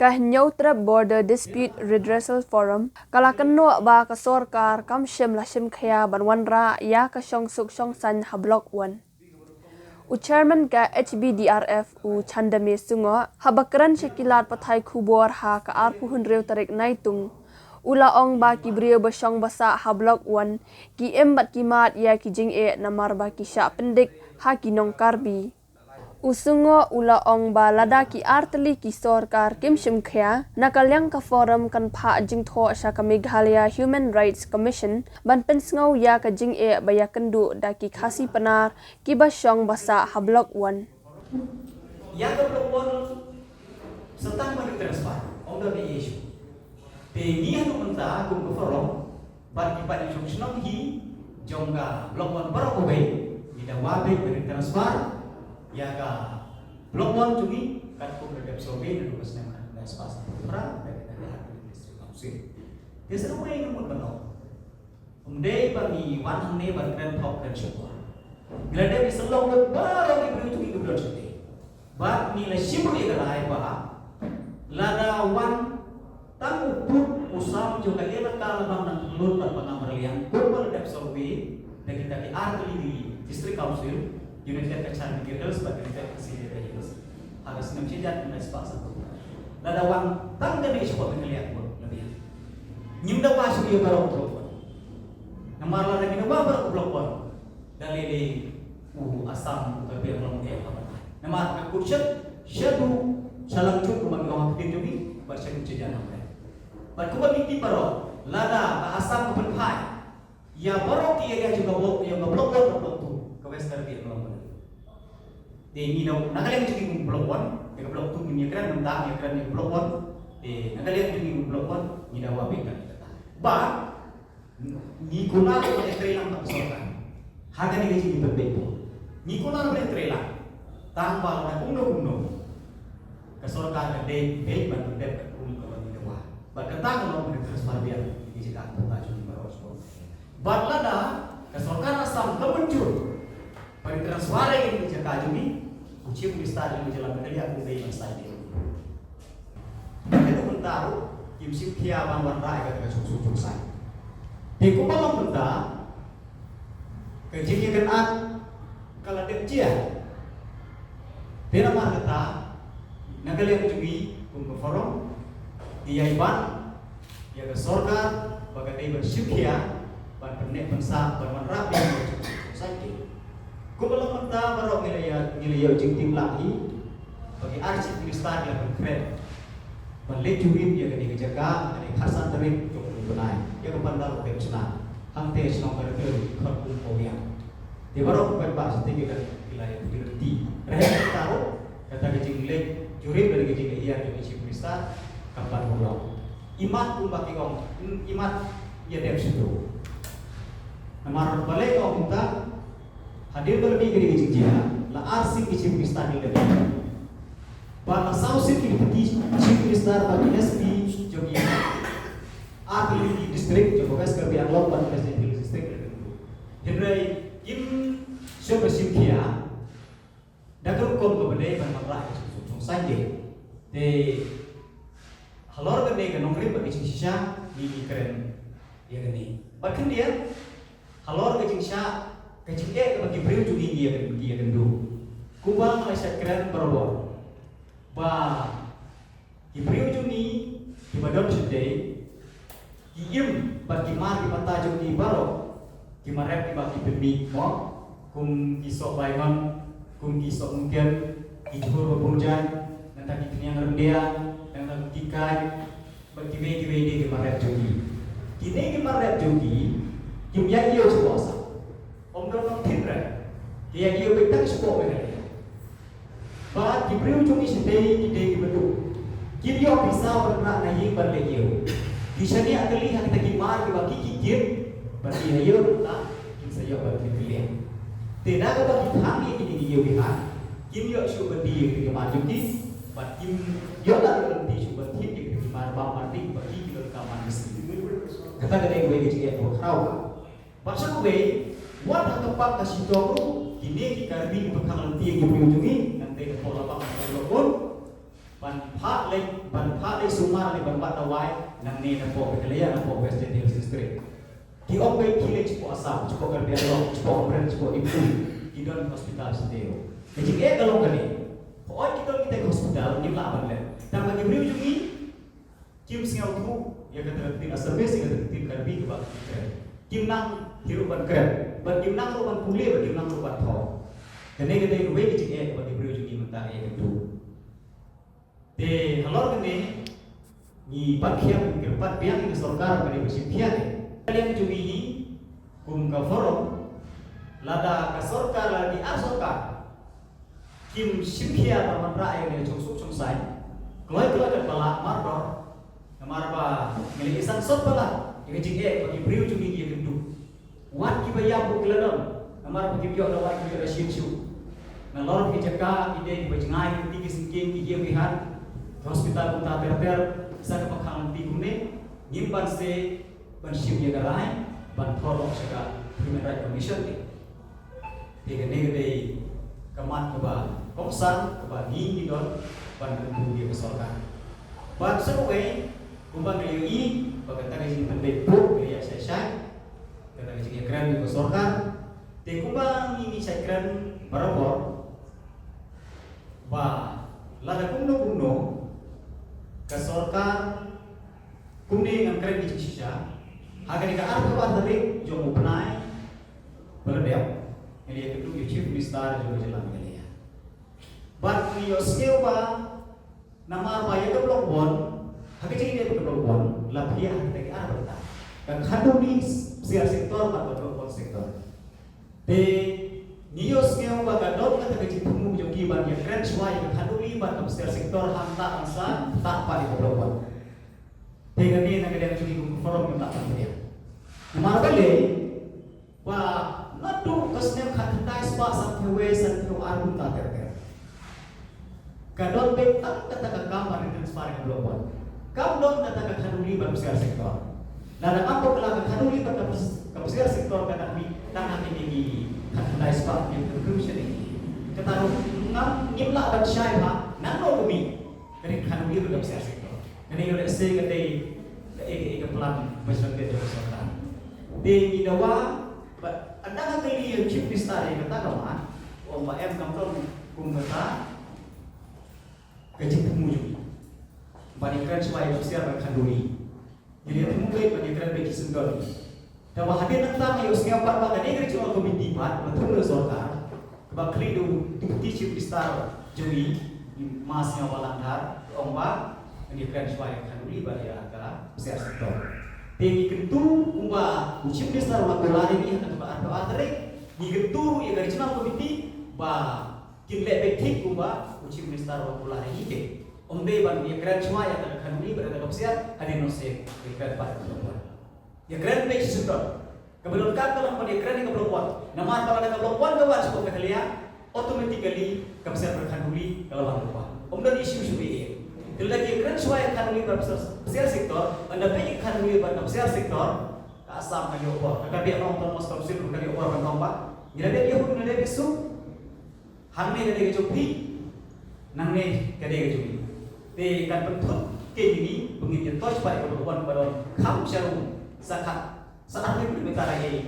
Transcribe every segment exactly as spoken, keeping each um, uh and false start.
Ka Hynñiewtrep Border Dispute Redressal Forum ka la kynnoh ba ka sorkar kam shym la shim khia ban wanrah ïa ka shongsuk shongsaiñ ha Block One. U Chairman ka H B D R F, u Chandame Sungoh, haba kren sha ki lad pathai khubor ha ka arphew hynriew tarik Naitung, u la ong ba ki briew ba shong ba sah ha Block One ki im bad ki mad ïa ki jingeh namar ba ki shah pyndik ha ki nong Karbi. U Sungoh u la ong ba lada ki artylli ki sorkar kim shim khia, na ka liang ka forum kan phah jingthoh sha ka Meghalaya Human Rights Commission ban pynsngew ïa ka jingeh ba ïakynduh da ki Khasi Pnar kiba shong ba sah ha Block One. Ïa ka Block One sa tang ban transfer, ym don issue. Te ngi haduh mynta kum ka forum, bad ki paid nongshong shnong hi jong ka Block One baroh kawei, ngi dawa beit ban transfer ïa ka Block One jong ngi katkum ka dep survey naduh ka snem khatkhyndai spah sanphew phra, bad ka dep ha ka District Council. Te sa kawei ngi mut ban ong, ym dei ba ngi wan hangne ban kren thok kren shukor. Ngi la dep ban sylloh lut baroh ki briew jong ngi kiba don shatei. Bad ngi la shim ruh ïa ka rai ba lada wan tang u pud u sam jong ka elaka Labang Nangkhyllut bad Bangam Raliang, kumba la dep survey da kita ki artylli ki District Council, United Cachar Mingyur Hills bad United Khasi Jaintia Hills, ha ka snem shihajar khyndai spah sanphew. Lada wan tang kane shapoh Meghalaya, kumba la biang, ngim dawa shuh ïa baroh Block One. Namar lada ngi dawa baroh Block One, da lei lei u Assam, u Karbi Anglong eh ha ban ai. Namar ka kut shet shaduh sha lang jut kumba ngi ong ha ktien jong ngi, bad shaduh sha jan ha ban ai. Bad kumba ngi tip baroh, lada ka Assam ka pynphai ïa baroh ki area jong ka Block, jong ka Block One bad Block Two, ka West Karbi Anglong ka dei. Te ngi na, na ka liang jong ngi kum Block One, ïa ka Block Two ngim ïakren, mynta ngi ïakren ïa ka Block One. Te na ka liang jong ngi kum Block One, ngi dawa beit ïa kata. Bad ngi kular ban ïatreilang bad ka sorkar ha kane ka jingïapynbeit. Ngi kular ban ïatreilang. Tang ba lada kumno kumno, ka sorkar ka dei beit ban pyndep katkum kaba ngi dawa. Bad kata ka long ban transfer biang ïa ki jaka patta jong ngi baroh shuh. Bad lada ka sorkar Assam ka mynjur ban transfer ïa ki jaka jong ngi, u Chief Minister jong ngi jylla Meghalaya un dei ban sign ïa. Te kumta ruh kim shim khia ban wanrah ïa kata ka shongsuk shongsaiñ. Te kumba long mynta, ka jingïakynad ka la dep jia. Te namar kata, na ka liang jong ngi kum ka forum, ngi ïai ban ïa ka sorkar ba ka dei ban shim khia ban pynneh pynsah ban wanrah biang ïa ka shongsuk shongsaiñ. Kumba long mynta baroh ngi la ïa, ngi la ïoh jingtip lang hi ba ki ar Chief Minister ki la pynkhreh ban leit jurip ïa kane ka jaka ha kane ka khatsan tarik jong u bnai, ïa ka pandal Pemchna, hangtei shnong Karkhlem, Kharkong, Pawiang. Te baroh ki paidbah shatei ki la, ki la ïa, ki la ïa. Hynrei mynta ruh kata ka jingleit jurip bad ka jinghiar jong u Chief Minister kam pat long. Imat kumba ki ong, imat ïa dep shuh. Namar balei ka ong kumta? Hadien ba la mih kane ka jingjia, la arsien ki Chief Minister ki la dep. Bad la saw sien ki Deputy Chief Minister bad ki S P jong ki artylli ki district jong ka West Karbi Anglong bad West Jaintia Hills District. Hynrei kim shym la shim khia da ka rukom kaba dei ban wanrah ïa ka shongsuk shongsaiñ. Te halor kane ka nongrim bad ka jingshisha ngi, ngi kren ïa kane. Bad khyndiat, halor ka jingshah, ka jingeh kaba ki briew jong ngi ki ïa kren, ki ïakynduh. Kumba nga la shait kren barabor ba ki briew jong ngi kiba don shatei ki im bad ki mar ki bynta jong ngi baroh, ki mar rep kiba ki pynmih mo, kum ki soh baingon, kum ki soh mungken, ki jhur ba bun jait, nangta ki khñiang ryndia, nangta ki kait, bad kiwei kiwei de ki mar rep jong ngi. Kine ki mar rep jong ngi kim ïa ïoh shuh sah. Ym don nongthied rep. Ki ïa ïoh beit tang shuh beit. Bad ki briew jong ngi shatei ki dei kiba duk. Kim ïoh pisa ban rah na ïing ban leit ïew. Ki shaniah kali ha kita ki mar kiba ki ki kit, bad ki ïa ïoh nangta kim sa ïoh ban kit kylliang. Te da kaba ki thang ïa kine ki ïew ki hat, kim ïoh shuh ban die ïa kita ki mar jong ki, bad kim ïoh lad ban die shuh ban thied ïa kita ki mar bam mar ding ba ki ki donkam man mynsiem. Kata ka dei kawei ka jingeh kaba khraw. Bad sa kawei, wat ha ka park ka shitom ruh, kine ki Karbi kiba khang lynti ïa ki briew jong ngi, nangta ka por Labang ka por Labang. Ban phah leit, ban phah leit sumar leit ban wad dawai nangne napoh Meghalaya, napoh West Jaintia Hills District. Ki ong ba ki leit shapoh Assam, shapoh Karbi Anglong, shapoh Umreng, shapoh Diphu, ki don hospital shatei. Ka jingeh ka long kane. Hooid ki don kita ki hospital, ngim lah ban leh. Tang ba ki briew jong ngi kim sngewthuh ïa kata ka ktien Assamese, ïa kata ka ktien Karbi kaba ki kren. Kim nang hi ruh ban kren, bad kim nang ruh ban pule, bad kim nang ruh ban thoh. Kane ka dei kawei ka jingeh kaba ki briew jong ngi mynta ïa katu. Te halor kane ngi pat khiam, ngi kyrpad biang ïa ka sorkar ba dei ba shim khia ïa ka liang jong ngi hi kum ka forum. Lada ka sorkar, lada ki ar sorkar kim shim khia ban wanrah ïa ka shongsuk shongsaiñ, kloi kloi katba lah mardor. Namar ba ngi la ïa sangsot palat ïa ka jingeh ba ki briew jong ngi ki ïakynduh. Wat kiba ïap ruh ki la don, namar ba kim ïoh dawai, kim ïoh da shin shuh. Nalor ki jaka ki dei kiba jngai, ki ti ki syngkien, ki ïew ki hat, ki hospital kumta ter ter. Sa kaba khang lynti kumne, ngim banse ban shim ïa ka rai ban thoh noh sha ka Human Rights Commission te. Te kane ka dei ka mat kaba kongsan kaba ngi ngi don ban kyntu ïa ka sorkar. Bad sa kawei, kumba ngi la ïohi ba kata ka jingpynbeit buh ka la ïaid shai shai, kata ka jingïakren ïa ka sorkar. Te kumba ngi ngi shait kren barabor, ba lada kumno kumno ka sorkar kumne ngan kren ïa ka jingshisha, ha kane ka arphew ar tarik jong u bnai ba la dep, ngi la ïakynduh ïa u Chief Minister jong ka jylla Meghalaya. Bad ngi ïohsngew ba namar ba ïa ka Block One, ha ka jingïadei bad ka Block One, la phiah ha kita ki ar bynta, ka Khanduli Psiar Sector bad ka Block One Sector. Te ngi ïohsngew ba ka don kata ka jingthmu jong ki ban ïakren shuwa ïa ka Khanduli bad ka Psiar Sector hangta, hangta pat ïa ka Block One. Te kane na ka liang jong ngi kum ka forum ngim lah ban pdiang. Namar balei, ba naduh ka snem khatkhyndai spah sanphew wei, sanphew ar kumta ter ter, ka don beit tang kata ka kam ban transfer ïa ka Block One. Kam don kata ka Khanduli bad Psiar Sector. Lada ngam bakla ka Khanduli bad ka Psiar Sector ka dang mih tang ha kine ki khatkhyndai spah, ngim kyntu sha ne. Kata ruh ngam, ngim lah ban shai ba nangno ka mih. Kane ka Khanduli bad ka Psiar Sector. Kane ka lehse ka dei kaei kaei ka plan ba shu wan beit jong ka sorkar. Te ngi dawa ba ynda nga kylli ïa u Chief Minister ïa kata ka mat, u ong ba em, kam don kum kata ka jingthmu jong ngi ban ïakren shuwa ïa ka Psiar bad ka Khanduli. Ngi la ïa thmu beit ban ïakren beit ki syndon. Te ba hadien nangta nga ïohsngew pat ba kane ka Regional Committee pat ba thung na sorkar, kaba khlieh da u Deputy Chief Minister jong ngi, Ma Sniawbhalang Dhar, ka ong ba ngan ïakren shuwa ïa ka Khanduli bad ïa ka Psiar Sector. Te ngi kyntu kumba u Chief Minister u la kular ïa ngi ha ka arphew ar tarik, ngi kyntu ruh ïa ka Regional Committee ba kin leh beit thik kumba u Chief Minister u la kular ïa ngi te. Ym dei ban ïakren shuwa ïa ka Khanduli bad ïa ka Psiar, hadien nusip ïakren pat ïa ka Block One. Ïakren beit shi syndon. Kaba donkam ka long ban ïakren ïa ka Block One. Namar ba lada ka Block One ka wan sha Meghalaya, automatically ka Psiar bad ka Khanduli ka la wan lypa. Ym don issue shuh ïa. Te lada ïakren shuwa ïa ka Khanduli bad Psiar, Psiar Sector, ynda peit ïa ka Khanduli bad ka Psiar Sector, ka Assam ka ïoh bor, ka Karbi Anglong Autonomous Council ka ïoh bor ban ong ba ngi la dep ïa, ngi la dep ïa suk. Hangne ka dei ka jong phi, nangne ka dei ka jong ngi. Te kan pynthut kein ïa ngi ba ngin ïa touch pat ïa ka Block One ba don kham sharum sa khat, sa arphew kilometer ïa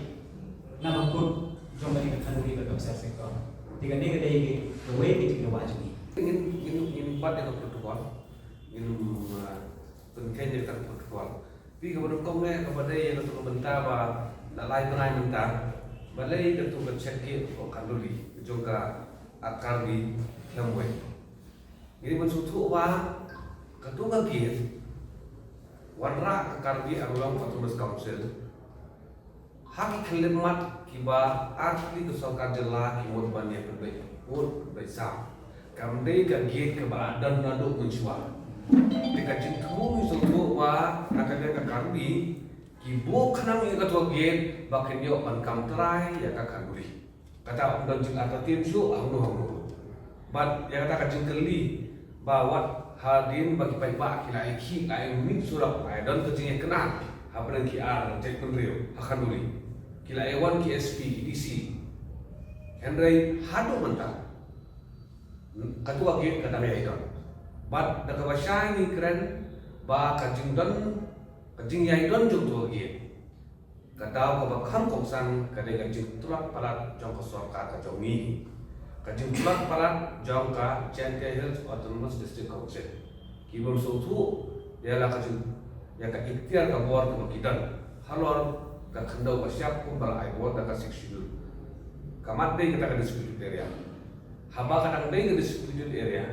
na bakut jong kane ka Khanduli bad ka Psiar Sector. Te kane ka dei kawei ka jingdawa jong ngi. Ngin, ngin, ngin bat ïa ka protocol. Ngin, uh, pynkheiñ ïa ka protocol. Phi, kaba nyngkong eh, kaba dei ïa katu ka bynta ba la lai bnai mynta, balei katu ka check gate ka Khanduli jong ka Karbi Khlem Wei. Ngi dei ban sngewthuh ba katu ka gate wanrah ka Karbi Anglong Autonomous Council ha ki khyllipmat kiba ar tylli ka sorkar jylla ki mut ban ïa pynbeit, mut pynbeit sam. Kam dei ka gate kaba la don naduh mynshuwa. Te ka jingthmu ngi sngewthuh ba na ka liang ka Karbi ki buh khnang ïa katu ka gate ba kin ïoh ban kam trai ïa ka Khanduli. Kata ym don jingartatien shuh hangno hangno. Bad ïa kata ka jingkylli ba wat hadien ba ki paidbah ki la ïa khih, la ïa mih surok, la ïa don ka jingïakynad hapdeng ki ar jaitbynriew ha Khanduli. Ki la ïa wan ki S P, ki D C. Hynrei haduh mynta katu ka gate ka dang ïai don. Bad da kaba shai ngi kren ba ka jingdon, ka jingïaidon jong katu ka gate, ka daw kaba kham kongsan ka dei ka jingtlot palat jong ka sorkar ka jong ngi, ka jingtlot palat jong ka Jaintia Hills Autonomous District Council. Ki bym sngewthuh ïa la ka jing, ïa ka iktiar ka bor kaba ki don halor ka khyndew ba shyiap kumba la ai bor da ka Sixth Schedule. Ka mat dei kata ka disputed area. Haba ka dang dei ka disputed area,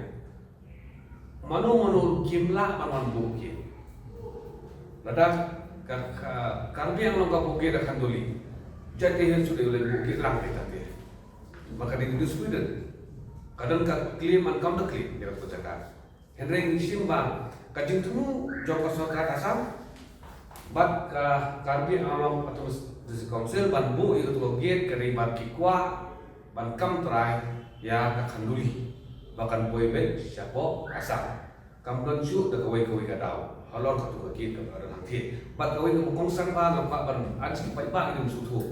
mano mano ruh kim lah ban wan buh gate. Lada ka, ka Karbi Anglong ka buh gate ha Khanduli, Jaintia Hills ruh dei ban buh gate lang te te. Ba ka dei ka disputed. Ka don ka claim ban kam da claim ïa katu ka jaka. Hynrei ngi shim ba ka jingthmu jong ka sorkar Assam bad ka Karbi Anglong Autonomous District Council ban buh ïa katu ka gate ka dei ba ki kwah ban kam trai ïa ka Khanduli ba kan poi beit shapoh Assam. Kam don shuh da kawei kawei ka daw halor katu ka gate kaba don hangthie. Bad kawei kaba kongsan ba nga kwah ban ai shi paidbah ïa ka jingsngewthuh,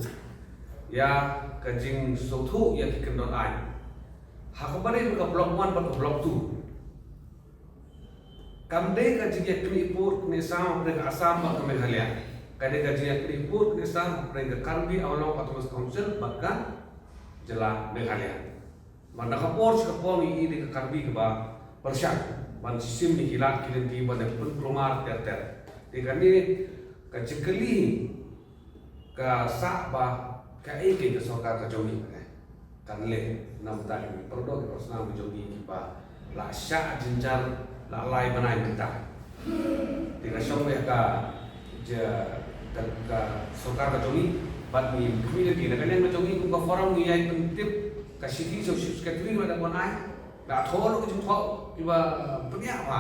ïa ka jingsngewthuh ïa ki kyndon aiñ ha kaba dei ka Block One bad ka Block Two. Kam dei ka jingïaknieh pud knieh sam hapdeng ka Assam bad ka Meghalaya. Ka dei ka jingïaknieh pud knieh sam hapdeng ka Karbi Anglong Autonomous Council bad ka jylla Meghalaya. Namar na ka por sha ka por ngi i dei ka Karbi kaba pyrshang ban shim ïa ki lad ki lynti ban ïa pynkulmar ter ter. Te kane ka jingkylli ka sah ba kaei keiñ ka sorkar ka jong ngi ne kan leh na ka bynta ki para doh ki para snam ka jong ngi kiba la shah jynjar la lai bnai mynta. Te ka shong ïa ka, ja, ka, ka sorkar ka jong ngi bad ngi kmie lynti na ka liang ka jong ngi kum ka forum ngi ïai pyntip ka shithi jong Chief Secretary ba da ban ai. Da thoh noh ka jingthoh kiba pynïaid ba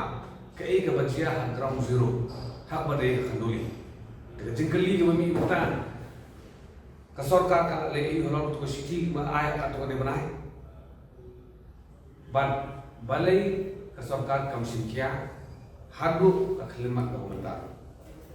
kaei kaba jia ha ground zero ha kaba dei ha Khanduli. Te ka jingkylli kaba mih mynta, ka sorkar ka la leh aïu halor katu ka shithi ba ai ha katu ka dei bnai? Bad balei ka sorkar kam shim khia haduh ka khyllipmat kaba mynta?